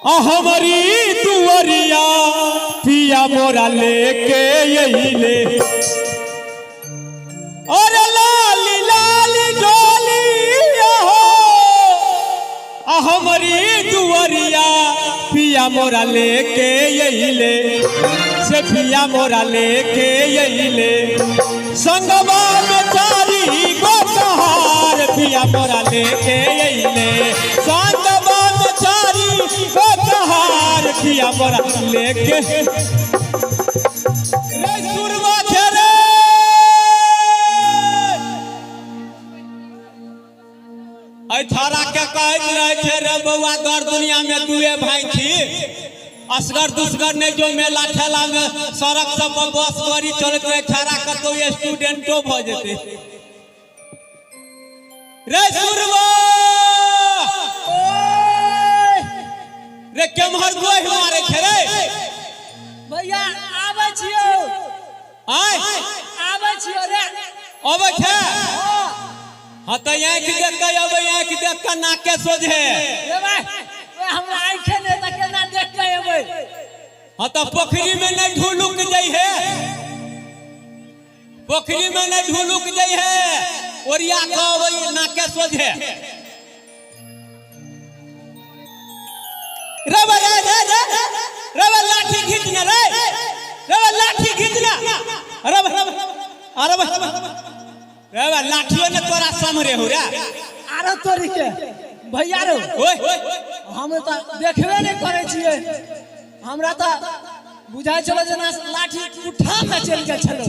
हमारी दुआरिया पिया मोरा लेके अइले। और लाली लाली डोलिया हो, हमारी दुआरिया पिया मोरा लेके अइले, से पिया मोरा लेके अइले। संगवा में चारी गो कहार पिया मोरा लेके अइले। संगवा में चारी गो कहार पिया मोरा लेके। रे सुरवा छे रे। एहि छौड़ा के कहैत रहै छै, रे बौआ, दर दुनिया में दुए भाई छी, असगर दुसगर नहि जो। मेला ठेला में सड़क सब पर बस गाड़ी चलैत रहै, छौड़ा कतौ स्टूडेंटो भऽ जेतै। रे सुरवा रे, केम्हर गोहि मारै छै रे? भैया, आबै छियौ। आय? आबै छियौ रे। अबै छै? हँ। हँ, तऽ आँखि देख कऽ अबै, आँखि देख कऽ, नाके सोझे। रे भाइ ओए, हमरा आँखे नहि तऽ केना देख कऽ एबै? हँ, तऽ पोखरी में नहि ढुलुक जाइ है, पोखरी में नहि ढुलुक जाइ है, ओरिया कऽ अबै, नाके सोझे। रे बा, रे रे रे रे बा, लाठी घीच ना रे, रे बा, लाठी घीच ना। अरे बा, अरे बा, रे बा, लाठियो ने तोरा समरे हो रे। आरो तोरी के भैया रो। ओए। हम तऽ देखबे नहि करै छियै, हमरा तऽ बुझाइ छलो जेना लाठी उठा के चलि गेल छलो।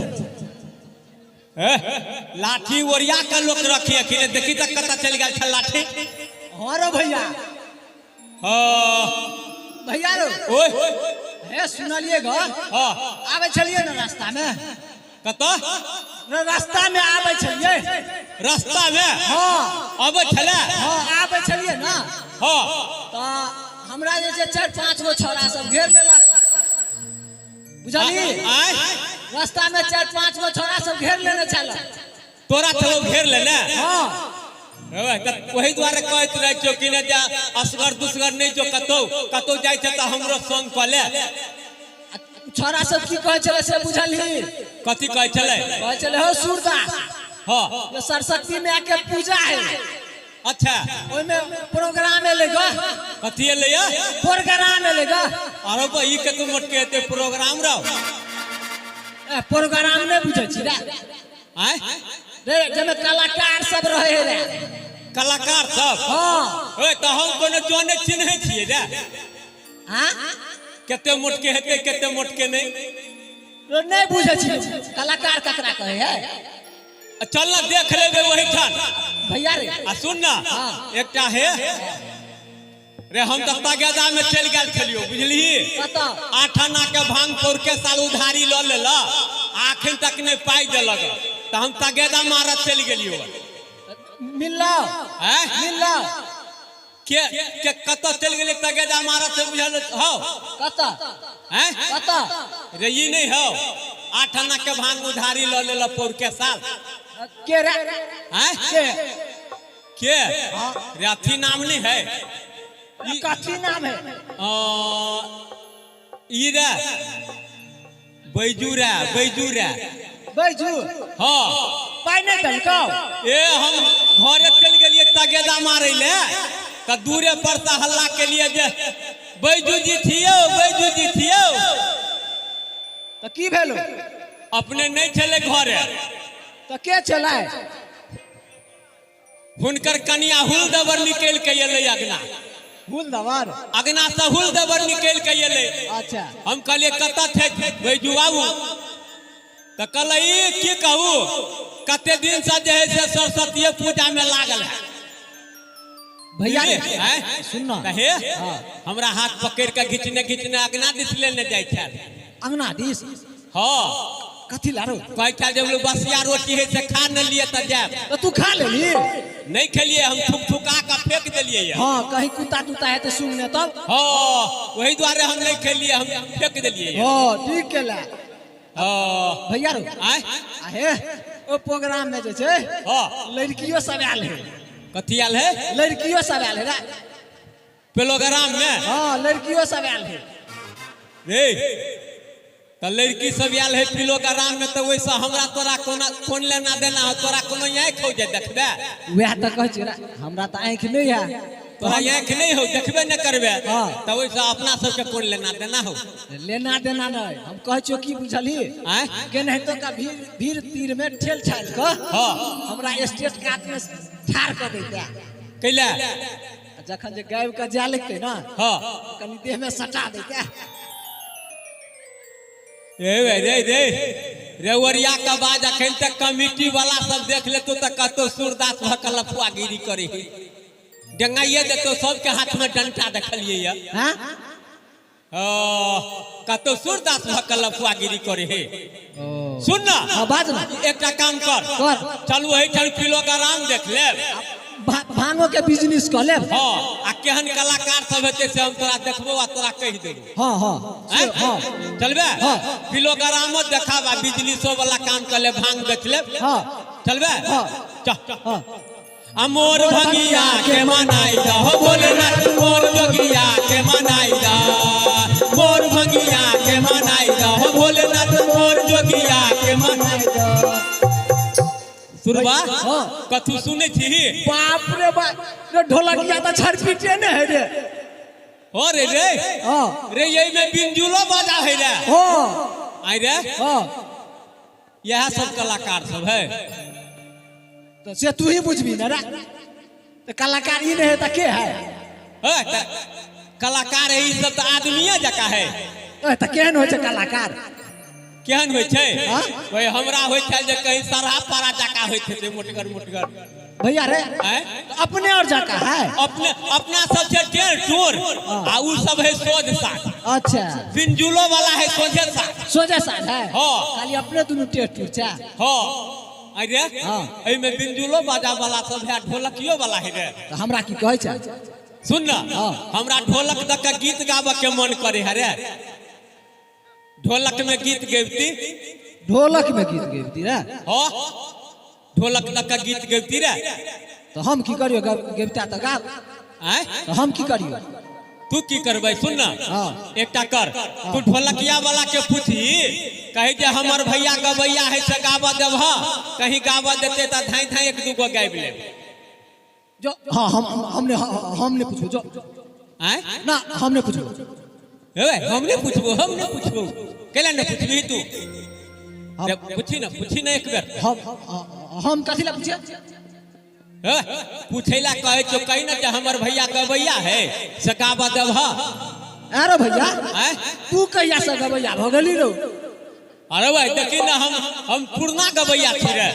ए, लाठी ओरिया के लोक रखिए कि देखी तक कतऽ चलि गेल छल लाठी। हाँ रो भैया। हाँ। भैया रो। ओए। हे, सुनलिए ग? हाँ। आबै छलियै ने रास्ता में। कतऽ? ने रास्ता में आबै छलियै। रास्ता में? हाँ। अबै छलै? हाँ, आबै छलियै ने। हाँ। तऽ हमरा जे छै चारि पाँच गो छौड़ा सब घेर लेलक, बुझलियै? आय? रास्ता में चारि पाँच गो छौड़ा सब घेर लेने छल। तोरा छलौ घेर लेने? हाँ। हे, तऽ ओहि दुआरे कहैत रहै छियौ कि नहि जा, असगर दुसगर नहि जो कतौ। कतौ जाइ छै तऽ हमरो संग कऽ ले। आ छौड़ा सब की कहै छलै से बुझलही? कथी कहै छलै? कहै छलै, हो सूरदास, जे सरस्वती माय के पूजा है, ओहिमे प्रोग्राम एलै ग। कथी एलै? प्रोग्राम एलै ग। आरो बा, ई कते मोटके हेतै प्रोग्राम रौ? ए, प्रोग्राम नहि बुझै छी रे? आँय? रे, जाहिमे कलाकार सब रहे है रे। कलाकार सब? हाँ। ओए, तऽ हम कोनो जने चिन्है छियै रे? हाँ। कते मोटके हेतै, कते मोटके नहि। रे, नहि बुझै छी कलाकार ककरा कहै है? आ चल ना, देख लेबै ओहिठाम। भैया रे। आ सुन ना। हाँ। एकटा हे रे, हम तऽ तगेदा में चलि गेल छलियौ, बुझलिही? कतऽ? 8 आना के भांग पौरके साल उधारी लऽ लेलक आ अखन तक नहि पाइ देलक, तऽ हम तगेदा मारत चलि गेलियौ। मिललो? आँय? मिललो? के के कतऽ चलि गेलै तगेदा मारत से बुझल हौ? कतऽ? आँय? कतऽ? रे, ई नहि हौ, 8 आना के भांग उधारी लऽ लेलक पौरके साल। के रे? आँय? के? के रे? अथी नाम नहीं है। कथी नाम है? ई रे, बैजू रे, बैजू रे। बैजू? हाँ। पाइ नहि देलकौ? ए, हम घरे चलि गेलियै तगेदा मारै ले, तऽ दूरे पर से हल्ला केलियै जे बैजू जी छियौ, बैजू जी छियौ। तऽ की भेलो? अपने नहि छलै घरे। तऽ के छलै? हुनकर कनिया हुल दबर निकलि के एलै अगना। हुल दबर? अगना से हुल दबर निकलि के एलै। हम कहलियै, कतऽ छै बैजू बाबू? तऽ कहलै, ई की कहू, कते दिन से जे है से सरस्वतीये पूजा में लागल है। भैया रे। आँय? सुन ना। तऽ हे, हमरा हाथ पकड़ि के घिचने घिचने अगना दिस लेने जाइ छल। अंगना दिस? हँ। कथी लारो? कहै छल जे बसिया रोटी है से खा न लिए तऽ जायब। तऽ तू खा लेली? नहि खेलियै हम, थुक थुका कऽ फेंक देलियै यऽ। हाँ, कहीं कुत्ता तुत्ता हेतै सुनने तब। हँ, ओहि दुआरे हम नहि खेलियै, हम फेंक देलियै यऽ। हाँ, ठीक केला। हँ। भैया रो। आँय? आ हे, ओ प्रोग्राम में जे छै, लड़कियो सब आयल है। कथी आयल है? लड़कियो सब आयल है रे। प्रोग्राम में? हाँ, लड़कियों सब आयल है। रे, तऽ लड़की सब आयल है प्रोग्राम में, तऽ ओहिसँ हमरा तोरा कोना कोन लेना देना हो? तोरा कोनो आँखि हो जे देखबे? वएह तऽ कहै छी, हमरा तऽ आँखि नहि है। तोरा आँखि नहि हो, देखबे नहि करबे। हाँ। तऽ ओहिसँ अपना सबके कोन लेना देना हो? लेना देना नहि, हम कहै छियौ की बुझलही? आँय? केनाहितो का भीड़ भीड़ तीर में ठेल ठाल कऽ हमरा स्टेज कात में ठाढ़ कऽ दैते। कैला? आ जखन जे गाबि कऽ जाय लगतै ने, कनि देह में सटा दैते। रे रे रे रे रे, ओरिया के बाद अखन तक कमिटी वाला सब देख लेतो तऽ कतौ सूरदास भऽ कऽ लफुआगिरी करे है, डेंगाइए देतो सबके हाथ में डंटा। देखलियै ये? हाँ। कतौ सूरदास भऽ कऽ लफुआगिरी करे है। ओ। सुन ना। हाँ, बाज ना। एकटा काम कर। कर। चलू, एहिठाम किलोग्राम देख लेब। भांगो के बिजनेस कऽ लेब। हाँ, आ केहन कलाकार सब हेतै से हम तोरा देखबो आ तोरा कहि देबो। हाँ हाँ आँय? हाँ। चलबे? हाँ। किलोग्रामो देखाब आ बिजली वाला काम कर लेब, भांग बेच लेब। हाँ। चलबे? हाँ। चल। हाँ। आ मोर भंगिया के मनाई दा हो भोलेनाथ, मोर जोगिया के मनाई दा। मोर भंगिया के मनाई दा हो भोलेनाथ, मोर जोगिया के मनाई दा। सुनबा? हाँ। कथू सुनै छी? बाप रे बाप रे, ढोलकिया तऽ छरपीटे ने है रे। हो रे रे। हाँ। रे, यही में बिंजुलो बाजा है रे। हाँ। आई रे। हाँ। यह सब कलाकार सब है। तो से तू ही बुझबी ना रे, तो कलाकार ई नहीं है तऽ के है? है, त कलाकार है ई सब तऽ आदमीये जकाँ है। ए, तऽ केहन होइ छै कलाकार? केहन होइ छै? हाँ? वही हमरा होइ छै जे कहीं सरहा पारा जकाँ होइत हेतै, मोटगर मोटगर। भैया रे। आँय? तो अपने और जाका है। अपने अपना सब छै टेढ़ टोर आ उ सब है सोझ साध। अच्छा। बिंजुलो वाला है सोझे साध। सोझे साध है। हाँ। खाली अपने दुनू टेढ़ टूर छै। हाँ, अरे। हाँ। एहिमे बिंजुलो बाजा वाला सब है, ढोलकियो वाला है रे। तऽ हमरा की कहै छै? सुन ना। हाँ। हमरा ढोलक दऽ के गीत गाबऽ के मन करे है रे, ढोलक में गीत गबती। ढोलक में गीत गबती रे? हाँ, ढोलक दऽ के गीत गबती रे। तऽ हम की करियो? गबिता तऽ गाब। आँय? तऽ हम की करियो? तू की करबै, सुन ना। हाँ। एकटा कर, तू ढोलकिया वाला के पूछी, कही जे हमर भैया गबैया है से गाबऽ देबह? कहीं गाबऽ देते तऽ धाई धाई एक दूगो गाबि लेब। जो हाँ, हम हमने हमने पूछो जो। आँय? ना, हमने पूछो। हे, हम नहि पूछबो, हम नहि पूछबो। कैला नहि पूछबही तू? हम रे, पूछी ना, पूछी ना एक बेर। हम कथी ला पूछिए? हे, पूछै ला कहै छौ, कही ना जे हमर भैया गबैया है से गाबऽ देबह? अरे भैया। आँय? तू कहिया से गबैया भऽ गेली रो? अरे भाई, देखी ना, हम पुरना गबैया छी रे।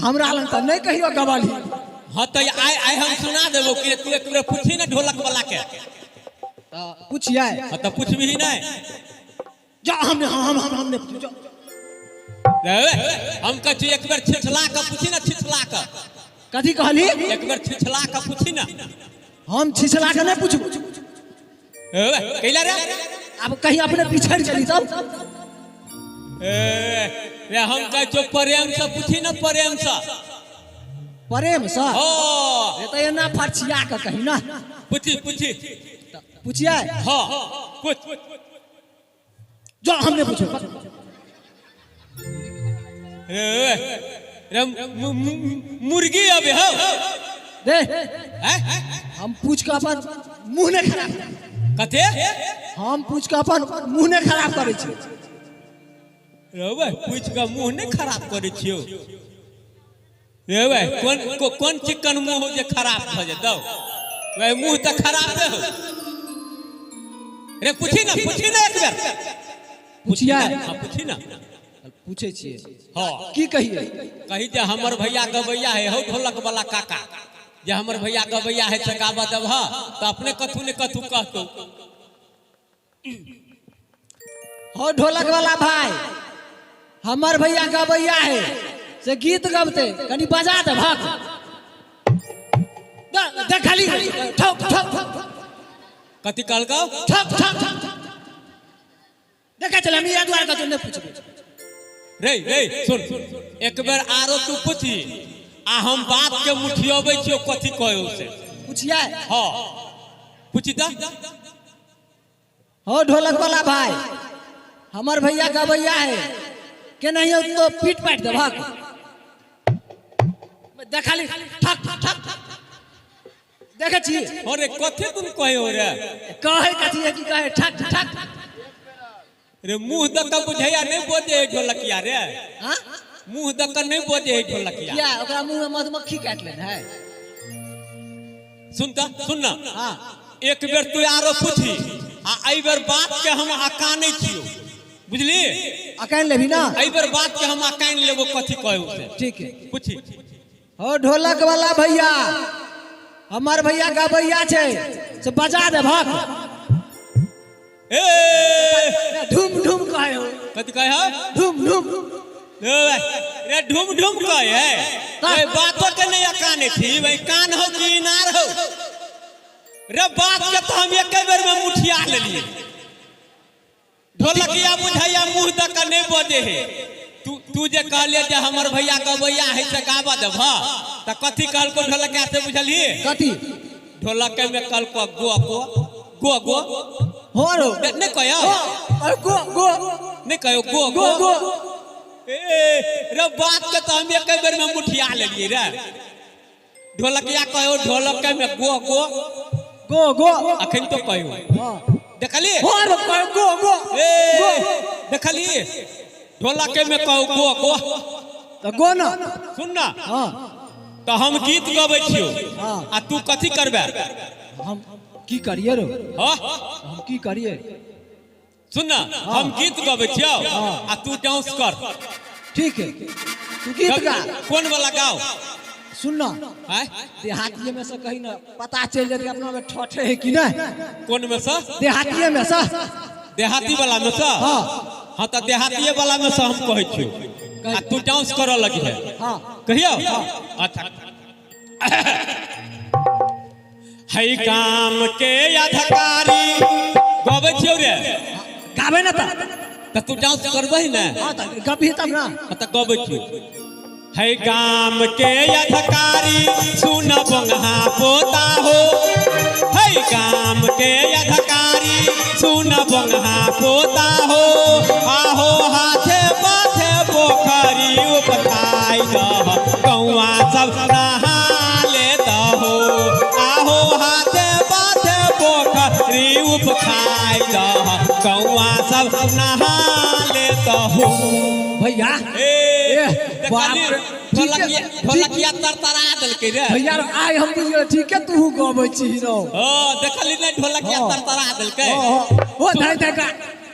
हमरा लग तऽ नहि कहियो गबलही। हाँ, तऽ आइ आइ हम सुना देबो कि तू एक बेर पूछी ना ढोलक वाला के। तऽ पूछिए। हाँ, तऽ पूछबही नहि? जा, हमने हम हम हमने पूछो जो। रे, हम कहै छी एक बेर छिछला कऽ पूछी ना, छिछला कऽ। कथी कहली? एक बेर छिछला कऽ पूछी ना। हम छिछला के नहि पूछबो। हे, कैला रे? आब कहीं अपने पिछड़ चली तब। ए रे, हम कहै छियौ प्रेम से पूछी ना, प्रेम से। प्रेम से? हाँ। रे, तऽ एना फरछिया के कही ना। पूछी, पूछी। तऽ पूछिए? हाँ, पूछ। जो, हमने पूछो। रे रे, मुर्गी अबे हो। रे। हैं? हम पूछ के अपन मुंह नहि खराब। कथे? हम पूछ के अपन मुंह नहि खराब करै छी। रे भाई, पूछ के मुंह नहीं खराब करै छियौ रे भाई? कोन कोन चिकन मुंह हो जे खराब भऽ जेतौ? भाई, मुंह तऽ खराबे हो रे। पूछी ना, पूछी ना एक बेर। पूछिए? हाँ, पूछी ना। पूछै छियै। हाँ। की कहिए? कही जे हमर भैया गबैया है, हौ ढोलक वाला काका, जे हमर भैया गबैया है से गाबऽ देबह? तऽ अपने कथू ने कथू कहतौ। हो ढोलक वाला भाई, हमर भैया गबैया है से गीत गबते, कनी बजा दे भाग। देखली, ठोक ठोक। कथी कहलकौ? ठोक ठोक। देखा चल, हम इएह दुआरे कहै नहि पूछबै। रे रे, सुन, एक बेर आरो तू पूछी आ हम बात के मुठियबै छियौ, कथी कहौ से। पूछिए? हाँ, पूछी तऽ। हो ढोलक वाला भाई, हमर भैया गबैया है के नहीं हो तो पीट पाट देबहक। देखली ठक ठक देखे छी। अरे कथी तुम कहे हो रे? कहे कथी है कि कहे ठक ठक। रे मुंह दऽ कऽ बुझैया नहीं बजे है ढोलकिया रे। हाँ? मुंह दऽ कऽ नहीं बजे है ढोलकिया। किया ओकरा मुंह में मधुमक्खी काटि लेने है? सुन तऽ, सुन ना। हाँ। एक बेर तू आरो पूछी आ एहि बेर बात के हम अकानै छियौ, बुझली? अकानि लेबही ना? एहि बेर बात के हम अकानि लेबो, कथी कहू से। ठीक है। पूछी। हो ढोलक वाला भैया, हमर भैया गबैया छै से बजा देबहक। ए ढूम ढूम कहे हो। कथी कहे हो? ढूम ढूम। रे ढूम ढूम कहे है। ए बातो के नहीं अकाने छी भाई, कान हो कि इनार हो रे। बात के तो हम एक बेर में मुठिया लेलिए। ढोलकिया बुझैया मुंह दऽ कऽ नहीं बजे है। तू तू जे कहलिए जे हमर भैया गबैया है से गाबऽ देबह, तऽ कथी कहलको ढोलकिया से बुझलिए? कथी? ढोलक में कहलको गो गो गो गो। हो रो। नहीं कहो? अरे गो गो। नहीं कहो गो गो गो? गो। ए रे बात के तो हम एक बेर में मुठिया लेलिए रे। ढोलकिया कहो ढोलक में गो गो गो गो। अखन तो कहो। हाँ। देखली? हो रो कहो गो गो। ए देखली ढोलक में कहो गो गो। तो गो ना। सुन ना। हाँ। तो हम गीत गबै छियौ। हाँ। आ तू कथी करबे? हम की करिए रो? हाँ? हम की करिए? सुन ना, हम गीत गबै छियौ आ तू डांस कर। ठीक है, तू गीत गा। कोन वाला गाओ? सुन ना। आय? देहातिये में से कहीं ना पता चल जाए अपना में ठोठे है कि नहीं। कोन में से? देहातिये में से। देहाती वाला में से? हाँ। हाँ तो देहातीये वाला में से हम कहै छियौ आ तू डांस करऽ लगी है। हाँ। कहियौ? अच्छा। है काम के अधिकारी गबै छियौ रे। गाबे ना तऽ। तऽ तू डांस करबही ने? हाँ तऽ गबही तब ना। हाँ तऽ गबै छियौ। है काम के अधिकारी सुन बंगहा पोता हो। है काम के अधिकारी सुन बंगहा पोता हो। आहो हाथे पाथे पोखरी उपखाई दह कौआ सब नहा लेत हो। आहो हाथे पाथे पोखरी उपखाई दह कौआ सब नहा लेत हो। भैया ए बाप रे। ढोलकिया ढोलकिया तरतरा देलकै रे। भैया आइ हम बुझि गेलियै ठीके तू गबै छी रौ। हँ देखली नहि ढोलकिया तरतरा देलकै। हो धै धै गा।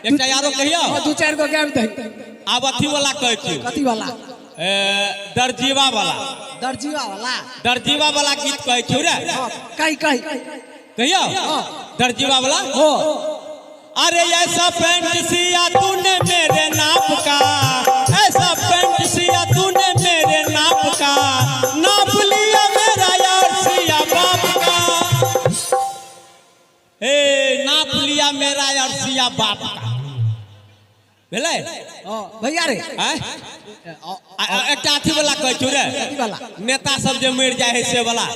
एकटा आरो कहियौ? दू चारि गो गाबि दही। आब अथी वाला कहै छियौ। कथी वाला? दर्जीवा वाला। दर्जीवा वाला? दर्जीवा वाला गीत कहै छियौ रे। कही कही। कहियौ? दर्जीवा वाला? हो। अरे ऐसा पैंट सिया तूने मेरे नाप का, ऐसा पैंट सिया तूने मेरे नाप का, नाप लिया मेरा यार सिया बाप का। ए नाप लिया मेरा यार सिया बाप का। भेलै? भैया रे। आँय? एकटा अथी वाला कहै छियौ रे। कथी वाला? नेता सब जे मरि जाइ है से वाला।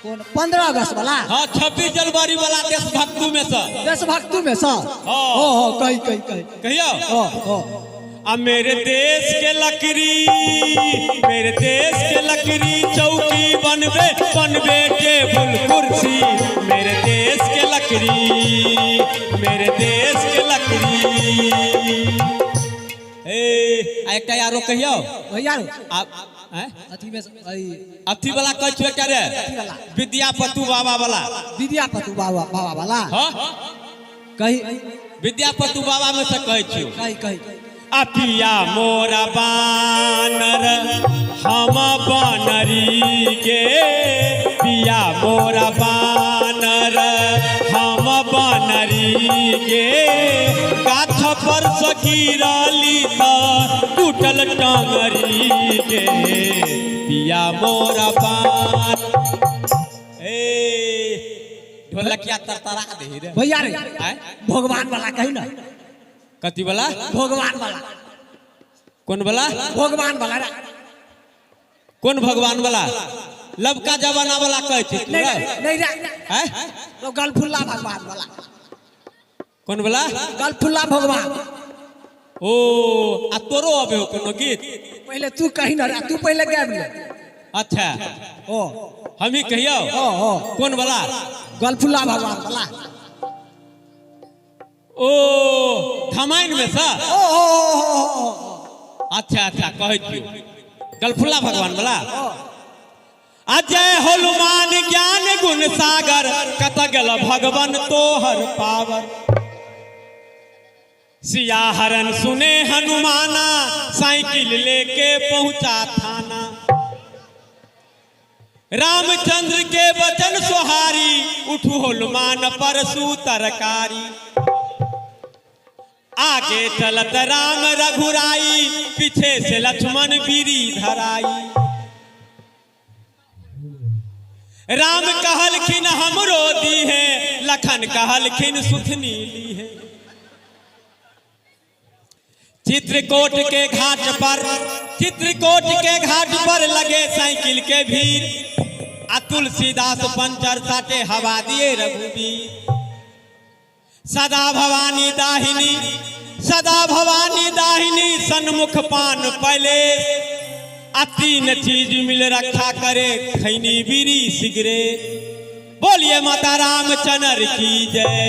कोन 15 अगस्त वाला? हाँ 26 जनवरी वाला देशभक्तू में से। देशभक्तू में से? हाँ। हो हो कही कही कही। कहियौ? हो हो। आ मेरे देश के लकड़ी, मेरे देश के लकड़ी चौकी बनबे बनबे टेबुल कुर्सी। मेरे देश के लकड़ी, मेरे देश के लकड़ी। ए एकटा आरो कहियौ? भैया रे। अथी में अथी वाला कहै छियौ एकटा रे। विद्यापति बाबा वाला। विद्यापति बाबा बाबा वाला? हाँ। कही। विद्यापति बाबा में से कहै छियौ। कही कही। अपिया मोरा बानर हम बनरी के, पिया मोरा बानर हम बनरी के, गाछ पर से गिरली तऽ टूटल टंगरी के, पिया मोरा बान। ए ढोलकिया तरतरा दे रे। भैया रे। भगवान वाला कही ना। कथी वाला? भगवान वाला। कौन वाला? भगवान वाला। कौन भगवान वाला? लबका जमाना वाला कहै छी तू नहीं रे? नहीं नहीं रे हैं? वो गलफुल्ला भगवान वाला। कोन वाला? गलफुल्ला भगवान। ओ आ तोरो अबे हो कोनो गीत? पहले तू कही ना रे, तू पहले गाबि ले। अच्छा ओ हम ही कहियो। ओ ओ कोन वाला? गलफुल्ला भगवान वाला। ओ धमाइन में सा? ओ ओ ओ, ओ, ओ, अच्छा अच्छा कहै छियौ गलफुल्ला भगवान वाला। ओ अजय हनुमान ज्ञान गुण सागर, कत गेल भगवान तोहर पावर। सिया हरन सुने हनुमाना, साइकिल लेके पहुंचा थाना। रामचंद्र के वचन सोहारी, उठू हनुमान परसु तरकारी। आगे चलत राम रघुराई, पीछे से लक्ष्मण बीरी धराई। राम कहलखिन हमरो दी है, लखन कहलखिन सुथनी ली है। चित्रकूट के घाट पर, चित्रकूट के घाट पर लगे साइकिल के भीड़। आ तुलसीदास पंचर साटे हवा दिए रघुबीर। सदा भवानी दाहिनी, सदा भवानी दाहिनी, सन्मुख पान पैलेस। आ तीन चीज मिल रखा करे, खैनी बीड़ी सिगरेट। बोलिए माता रामचंद्र की जय।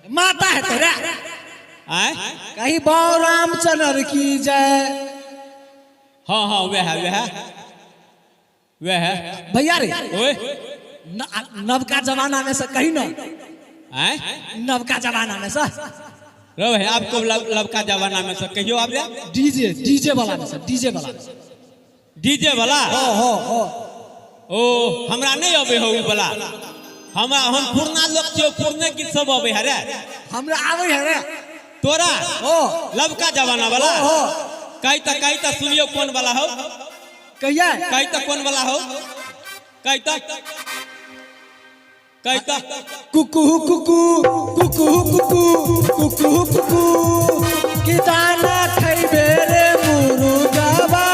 माता है तेरा आय? कहीं बाओ रामचंद्र की जय। हाँ हाँ वह है, वह है, वह है। भैया रे ओए नवका जमाना में से कहीं ना। आय? नवका जमाना में से। रो भाई आपको लबका जमाना में से कहियो आप रे। डीजे डीजे वाला में से, डीजे वाला में से। डीजे वाला? हो हो हो। ओ हमरा नहीं अबे हो उ वाला। हमरा हम पुरना लोग छियो, पुरने गीत सब अबे है रे। हमरा आवे है रे। तोरा ओ लबका जमाना वाला? हो। कही त, कही त सुनियो कौन वाला हो। कहिया? कही त कौन वाला हो, कही त, कही त। कुकू कुकू कुकू कुकू कुकू कुकू कि दाना खैबे रे मुर्गावा,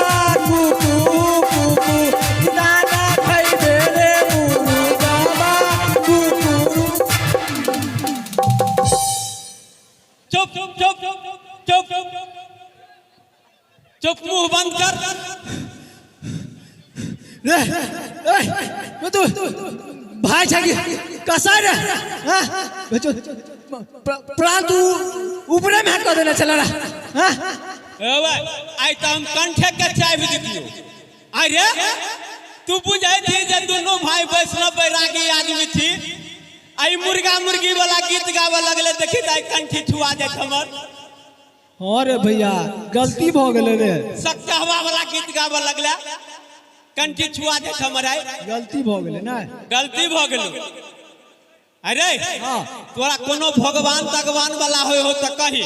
कुकू कुकू कि दाना खैबे रे मुर्गावा, कुकू। चुप चुप चुप चुप, मुंह बंद कर। रे ए तू भाई छै कि कसाई रे? हाँ? बच्चो, प्राण तू ऊपरे में कऽ देने छला रे। हाँ? ए भाई, आइ त हम कंठे के चाबि दितियो। अरे तू बुझै छी जे दुनू भाई वैष्णव बैरागी आदमी छी, आई मुर्गा मुर्गी वाला गीत गाबऽ लगले, देखी त आइ कंठी छुआ जाइत हमर। हाँ रे भैया, गलती भऽ गेलै रे। सकचहवा वाला गीत गाबऽ लगले, कंठी छुआ जाइत हमर आइ। गलती भऽ गेलै ने। गलती भऽ गेलो। अरे हाँ। तोरा कोनो भगवान तगवान वाला होय हो त कही,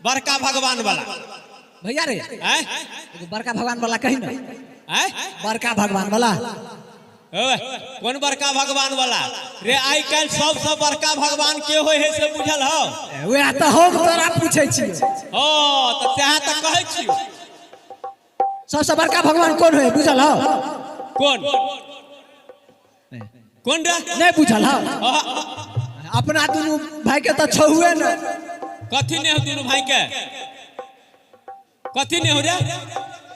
बड़का भगवान वाला। भैया रे आँय? एगो बड़का भगवान वाला कही ना। आँय? बड़का भगवान वाला। ओए, कोन बड़का भगवान वाला रे? आइ काल्हि सबसँ बड़का भगवान के होय है से बुझल हौ? वएह तऽ हम तोरा पूछै छियौ। ओ तऽ तें तऽ कहै छियौ। सबसँ बड़का भगवान कोन होय बुझल हौ? कोन कोन रे? नहि बुझल हौ? अहा, अपना दुनू भाई के तऽ छहुए ने। कथी नहि हो दुनू भाई के? कथी नहि हो रे?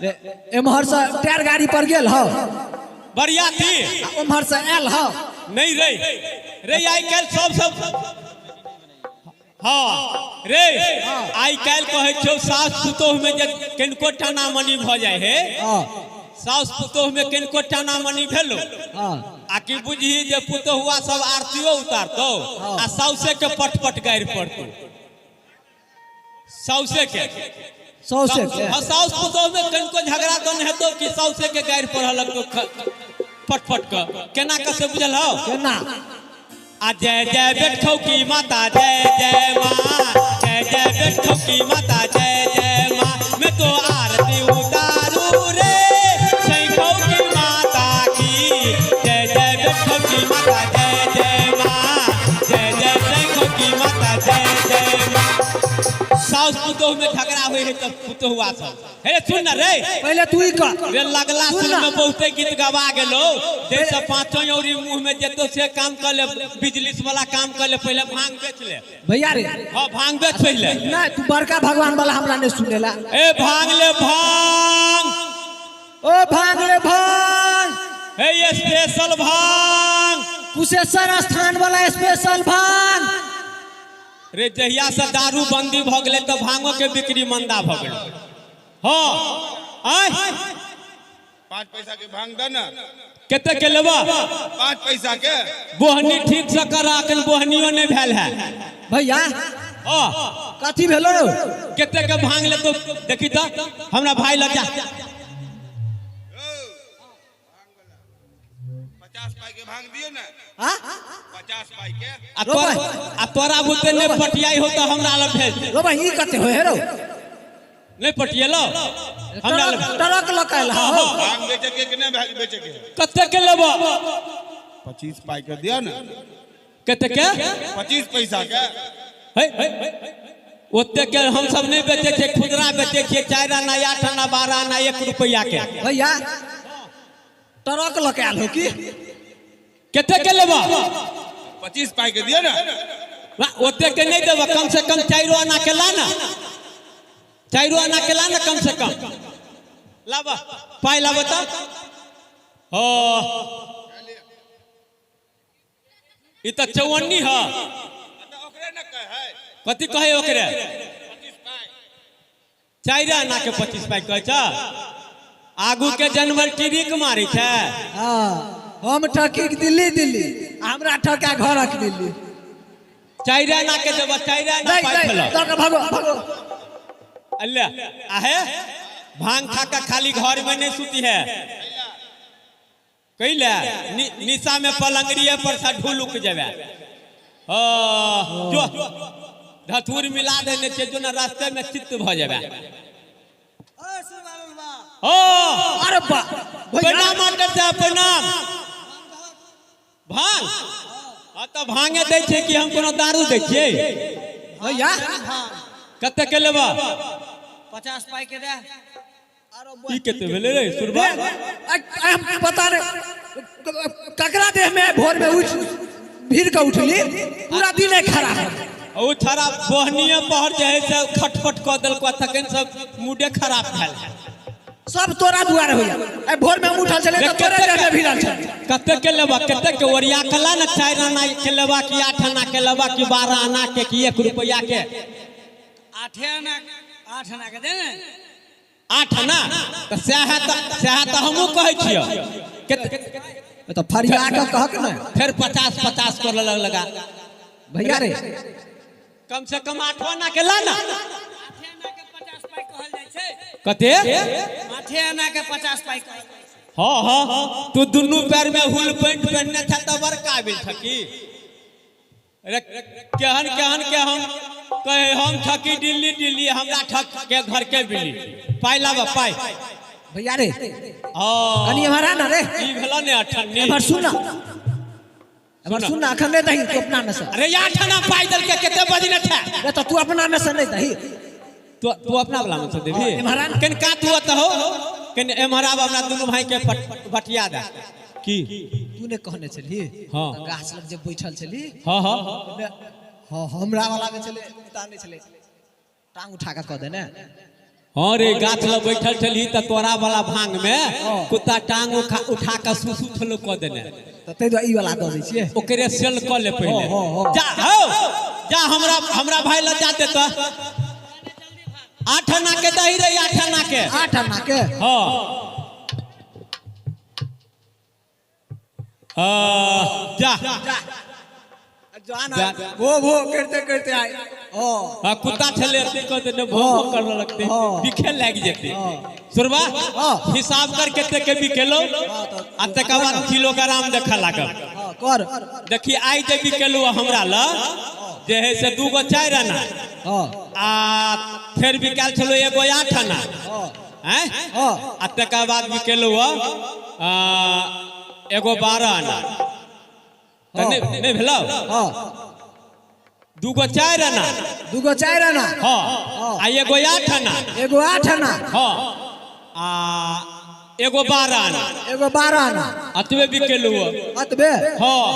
रे, एम्हर से टायर गाड़ी पर गेल हौ बरियाती, ओम्हर से आयल हौ। नहीं रे रे, आइ काल्हि सब सब हाँ रे, आइ काल्हि कहै छौ सास पुतोह में जे किनको टाना मनी भऽ जाइ है, हाँ सास पुतोह में किनको टाना मनी भेलो हाँ आ कि बुझही जे पुतोहुआ सब आरतियो उतारतौ हाँ। आ साउसे के पट पट गारि पड़तौ, साउसे के। सौसे के। हाँ, साउस पुतोह में किनको झगड़ा दन हेतौ कि साउसे के गारि पढ़ऽ लगतौ पट पट क। केना के से बुझल हौ? केना? आ जय जय बैठो की माता जय जय माँ, जय जय बैठो की माता जय जय माँ, मैं तो आरती उतारू रे सैखो की माता की। जय जय बैठो की माता जय जय माँ, जय जय सैखो की माता जय जय माँ। साउस पुतोह में झगड़ा होय है तऽ पुतोहुआ सब। हे सुन न रे, पहिले तू ही कह। रे लगला सुन सुन ना। में बहुते गीत गवा गेलो, जैसे पांचों औरी मुंह में जेतो से काम कर ले, बिजली वाला काम कर ले, पहले भांग बेच ले। भैया रे, हाँ भांग बेच पहले। नहीं तू बड़का भगवान वाला हमरा नहीं सुनेला। ए भांग ले भांग, ओ भांग ले भांग, हे स्पेशल भांग, कुशेश्वर स्थान वाला स्पेशल भांग। रे जहिया से दारू बंदी भ गेलै तऽ भांगो के बिक्री मंदा भ गेलै। हाँ आय 5 पैसा के भांग दे ना। कते के लेबा? 5 पैसा के। बोहनी ठीक से कर, अखन बोहनियो नहीं भेल है भैया। हाँ कथी भेलो? कते के भांग ले तो देखी तो हमरा भाई लग जा। 50 पाई के भांग दियो ना। हाँ? 50 पाई के। आ तोरा बुते नहीं पटियाई हो तो हमरा लग भेज दे। रो भाई ई कते होय रो? नहीं पटियलो हमरा लग ट्रक लकायल हो। भांग बेचे के कि नहीं भांग बेचे के? कते के लेबो? 25 पाई के दियो ना। कते के? 25 पैसा के। हे ओते के हम सब नहीं बेचे छियै, खुदरा बेचे छियै, 4 आना 8 आना 12 आना 1 रुपया के। भैया ट्रक लकायल हो की? कते के लेबो? 25 पाई के दियो ना। ओते के नहीं देबो, कम से कम 4 आना के ला ना, 4 आना के ला ना, कम से कम लाबा पाई लाबा त। हो ई त 54 ह। ओकरे न कहे। कथी कहे ओकरे? 25 पाई। 4 आना के 25 पाई कहै छ। आगू के जानवर टिरिक मारै छै। हाँ हम ठकी दिल्ली दिल्ली, हमरा ठका घरक दिल्ली। 4 आना के देबो, 4 आना नहीं पाई नहीं छलो। तो भागो भागो। अल्लाह आहे भांग खा के खाली घर में नहीं सूती है, कैले निशा में पलंगड़िए पर से ढुलुक जेबे। जो धतूर मिला देने छै, जो ना रास्ते में चित्त भ जेबे। ओ अरे बा प्रणाम मास्टर साहब, प्रणाम। भांग? हाँ तो भांगे दै छै कि हम कोनो दारू दै छियै? भैया कते के लेबा? 50 पाई के दे। ई कते भेलै रे सुरबा? हम पता नहीं ककरा देह में भोर में उठ भीड़ के उठली, पूरा दिन खड़ा है। ओ छड़ा बोहनिए पहर जे है से खटखट कऽ देलको, तखन सब मूडे खराब भेल। सब तोरा दुआरे होइया। ए भोर में हम उठल छलै तऽ तोरे देह में भिड़ल छलै। कते के लेबा? कते के ओरिया के ला ना, 4 आना के लेबा कि 8 आना के लेबा कि 12 आना के कि 1 रुपया के? 8 आना, 8 आना के दे ने। 8 आना तऽ सएह तऽ हमहूँ कहै छियौ। तऽ फरिया के कहक ने। फेर 50 50 कर लग लगा। भैया रे कम से कम 8 आना के ला ना। 8 आना के 50 पाई कहल जाइ छै। कते? 8 आना के 50 पाई कहल जाइ छै। हाँ हाँ तू दुनू पैर में हुल पेंट पहनने छ तऽ बड़ काबिल छकी। अरे केहन केहन के हम कहे हम ठकी दिल्ली दिल्ली, हमरा ठक के घर के बिल्ली। पाई लाबा पाई। भैया रे हाँ कनी हमारा ना रे ई भेला ने अठन्नी। एमहर सुन ना, एमहर सुन ना, अखन नहीं दही तू अपना में से। अरे 8 आना पाई दल के कते बजने छ? रे तो तू अपना में से नहीं दही। तू तू अपना वाला में से देबी? एम्हर आ ना। कन का तू अत हो, कन एम्हर आब, हमरा दुनू भाई के बटिया दे। की तू ने कहने छली? हाँ। गाछ लग जे बैठल छली। हाँ हाँ हाँ हमरा वाला में छले, उतार नहीं छले, टांग उठा के कह दे ने। हाँ रे गाछ लग बैठल छली त तोरा वाला भांग में कुत्ता टांग उठा के सुसु छलो कह देने, त तै दुआरे ई वाला दऽ दै छियै। ओकरे सेल कऽ ले पहिले। हाँ। जा हो जा, हमरा हमरा भाई लग जा दे त। 8 आना के दही रे, 8 आना के। 8 आना के? हाँ हाँ जा जाना भो भो करते करते आए। हाँ कुत्ता छले एते कह देने भो भो करऽ लगते, बिखे लागि जेते। सुरबा हिसाब कर कते के बिकेलो, आ तकर बाद किलोग्राम देखऽ लागल। हाँ कर देखी आइ जे बिकेलो हमरा ल जे है से 2 गो 4 आना। हाँ आ फेर बिकायल छलो 1 गो 8 आना। हैं? हाँ। आ तकर बाद बिकेलो 1 गो 12 आना। तऽ नहीं भेलो? हाँ। दूगो 4 आना। दूगो 4 आना। हाँ, आ एगो 8 आना। एगो 8 आना। हाँ, आ एगो 12 आना। एगो 12 आना। अतबे बिकेलू। अतबे? हाँ।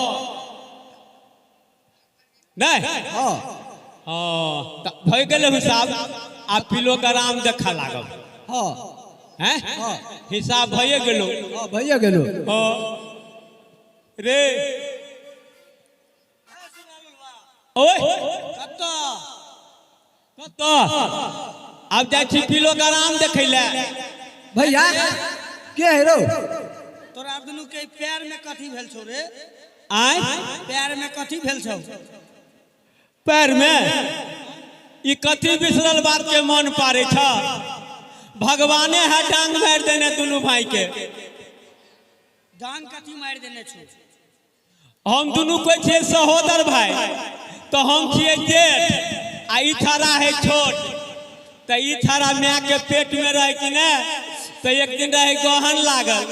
नहीं? हाँ। हाँ, त भइ गेलै हिसाब। आ किलोग्राम देखा लागल। हाँ। हैं? हाँ। हिसाब भइए गेलो। हाँ, भइए गेलो। हाँ। रे। ओए। कतऽ? कतऽ? आब जाइ छी किलोग्राम देखै लए। भैया के है रौ? तोरा दुनू के पैर में कथी भेल छौ रे? आँय? पैर में कथी भेल छौ? पैर में? ई कथी बिसरल बात के मन पारे छ? भगवाने है डांग मारि देने दुनू भाई के। डांग कथी मारि देने छौ? हम दुनू कोई छियै सहोदर भाई, तो हम छियै जेठ आ ई छाड़ा है छोट। तो ई छाड़ा माय के पेट में रहे कि ने, तो एक दिन रहे गहन लागल,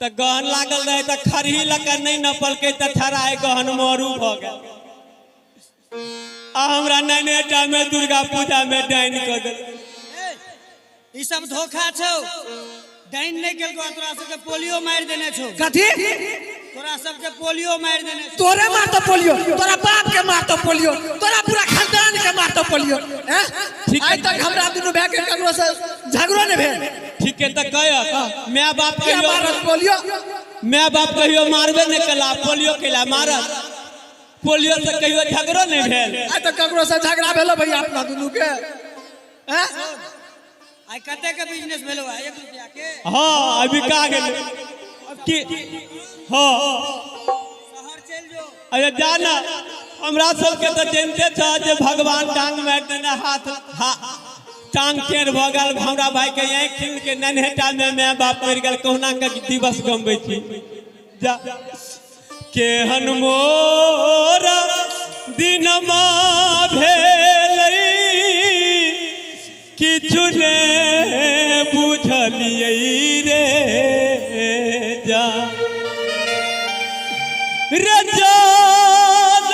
तो गहन लागल रहे तो खरही लऽ नहीं नपलकै तो छाड़ा है गहन मरू भऽ गेल। आ हमरा नैनेटा में दुर्गा पूजा में डाइन कऽ देलकै। ई सब धोखा छौ, डाइन नहीं केलकौ, तोरा सबके पोलियो मारि देने छौ। कथी? तोरा सबके पोलियो मारि देने छौ। तोरे मारतो पोलियो, तोरा बाप के मारतो पोलियो, तोरा पूरा खानदान के मारतो पोलियो। हैं? आइ तक हमरा दुनू भाई के ककरो से झगड़ो नहीं भेल। ठीक है, तऽ कह my बाप के कहियो मारत पोलियो? My बाप कहियो मारबे नहीं कला, पोलियो केला मारत? पोलियो से कहियो झगड़ो नहीं भेल। आइ तक ककरो से झगड़ा भेलो भैया अपना दुनू के? हैं? आइ कते के बिजनेस भेलो है? 1 रुपया के? हाँ, अभी का गेलै कि हाँ शहर चलि जो। अरे जाना, हमरा सबके तऽ जनते छ जे भगवान टांग मारि देने, हाथ टांग टेढ़ भऽ गेल। हमरा भाई के आँखि खिल के नन्हेटा में my बाप मरि गेल, कहुना के दिवस गमबै छी। जा केहन मोर दिनमा भेलै, किछु ने बुझलियै रे जा रे जान,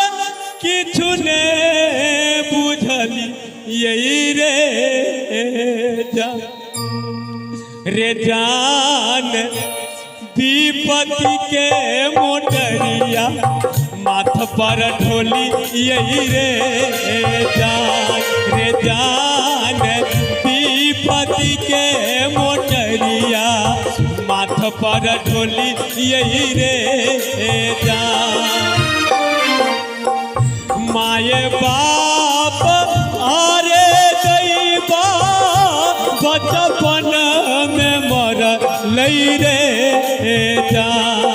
किछु ने बुझलियै रे जा रे जान। विपत्ति के मोटरिया माथ पर ढोली यही रे जान रे जान। विपत्ति के मोटरिया माथ पर ढोली यही रे जान। माये बाप आरे दैबा बचपन में मर लई रे जान।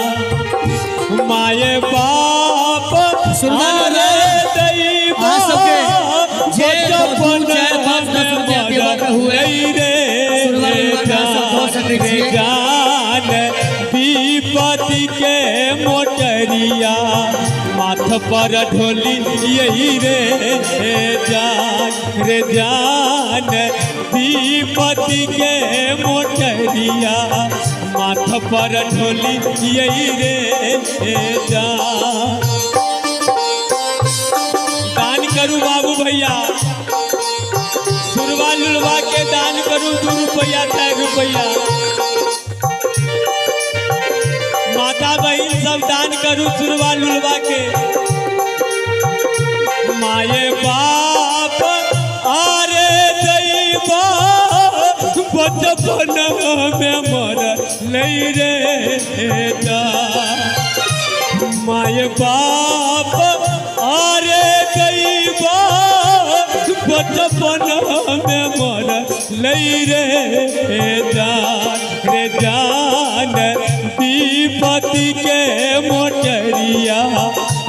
माये बाप आरे दैबा बचपन में मर लई रे जान। विपत्ति के मोटरिया माथ पर ढोली यही रे जान रे जान। विपत्ति के मोटरिया माथ पर ढोली यही रे जान। दान करू बाबू भैया, सुरवा लुलवा के दान करू 2 रुपया 4 रुपया। माता बहन सब दान करू सुरवा लुलवा के। माये बाप आरे दैबा बचपन में मर लई रे जान। माये बाप आरे दैबा बचपन में मर लई रे जान रे जान। विपत्ति के मोटरिया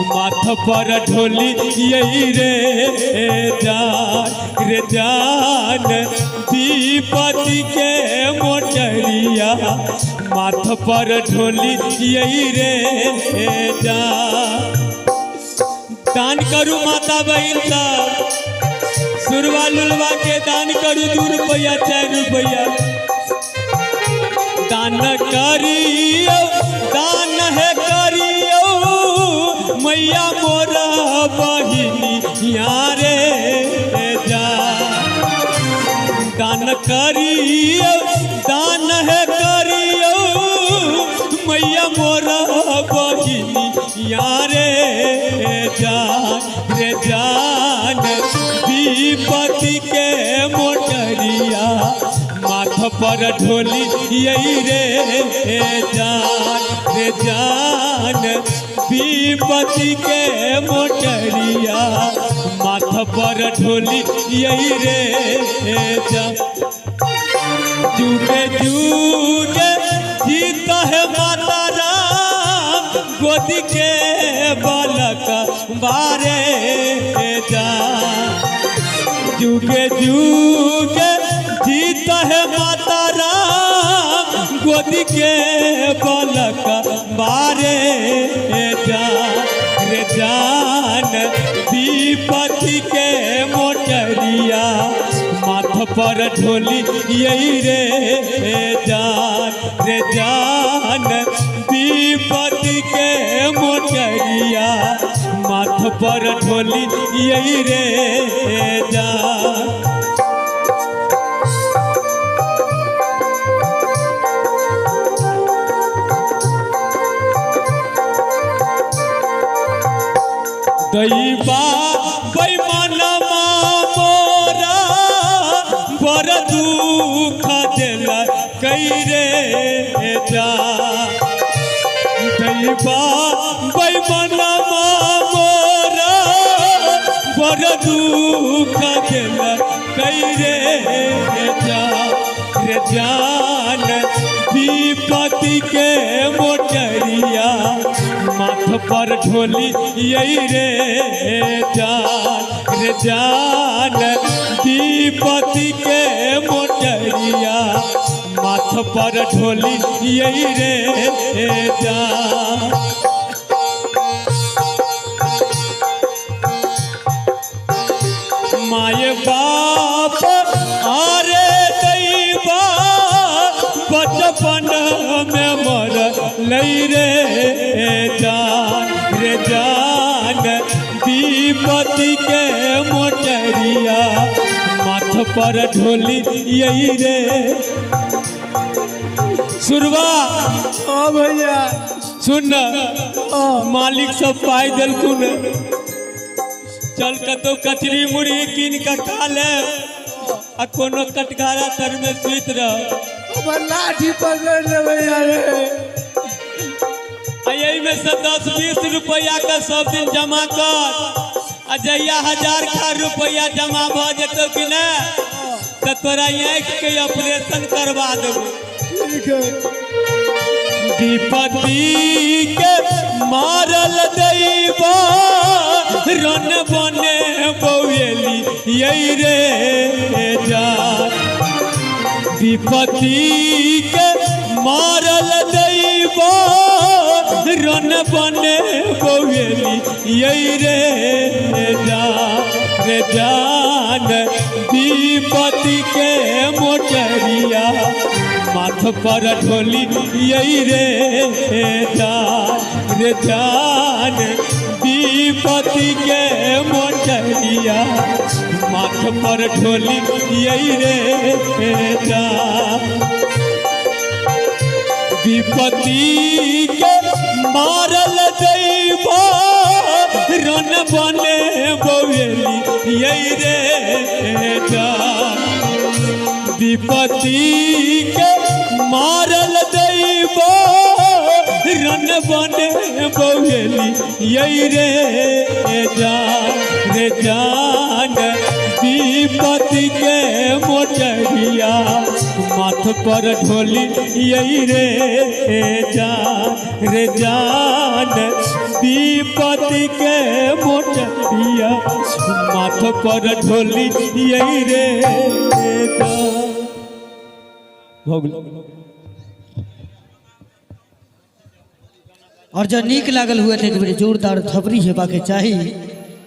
माथ पर ढोली यही रे जान रे जान। विपत्ति के मोटरिया माथ पर ढोली यही रे जान। दान करू माता बहन सब, सुरवा लुलवा के दान करू 2 रुपया 4 रुपया। दान करियो दान है करियो मैया मोरा बहिनी रे जा। दान करियो दान है करियो मैया मोरा बहिनिया रे जान रे जान। विपत्ति के मोटरिया माथ पर ढोली यही रे जान रे जान। विपत्ति के मोटरिया माथ पर ढोली यही रे जान। जुगे जुगे जीत है माता राम गोदी के बालक बारे जान। जुगे जुगे जीत है माता राम गोदी के बालक बारे जान रे जान। विपत्ति के मोटरिया माथ पर ढोली यही रे जान रे जान। विपत्ति के मोटरिया माथ पर ढोली यही रे जान। दैबा बैमानमा मोरा बड़ दुख देला कई रे जा। दैबा बैमानमा मोरा बड़ दुख देला कई रे जा रे जान। विपत्ति के मोटरिया माथ पर ढोली यही रे जान रे जान। विपत्ति के मोटरिया माथ पर ढोली यही रे जान। माए बाप आरे दैबा बचपन में मर लई रे जान रे जान। विपत्ति के मोटरिया माथ पर ढोली यही रे। सुरवा ओ भैया सुन मालिक सब पाई दिलकुन, चल कतौ कचरी मुरही कीन के खा ले आ कोनो कटघारा तर में सुति रह। हमर लाठी पकड़ ले भैया रे। आ एहि में से 10-20 रुपया के सब दिन जमा कर आ जहिया 1000 खा रुपया जमा भ जेतौ कि ने त तोरा आँखि के ऑपरेशन करवा देबो। ठीक है। विपत्ति के मारल दैबा रन बने बौएली यही रे जान। विपत्ति के मारल दैबा रन बने बौएली यही रे जान रे जान। विपत्ति के मोटरिया माथ पर ढोली यही रे जान रे जान। विपत्ति के मोटरिया माथ पर ढोली यही रे जान। विपत्ति के मारल दैबा रन बने बौएली यही रे जान। विपत्ति के मारल दैबा रन बने बौएली यही रे जान रे जान। विपत्ति के मोटरिया माथ पर ढोली यही रे जान रे जान। विपत्ति के मोटरिया माथ पर ढोली यही रे जान। भऽ गेल। और जो नीक लागल हुए तो एक बेर जोरदार थपड़ी हेबाके चाही।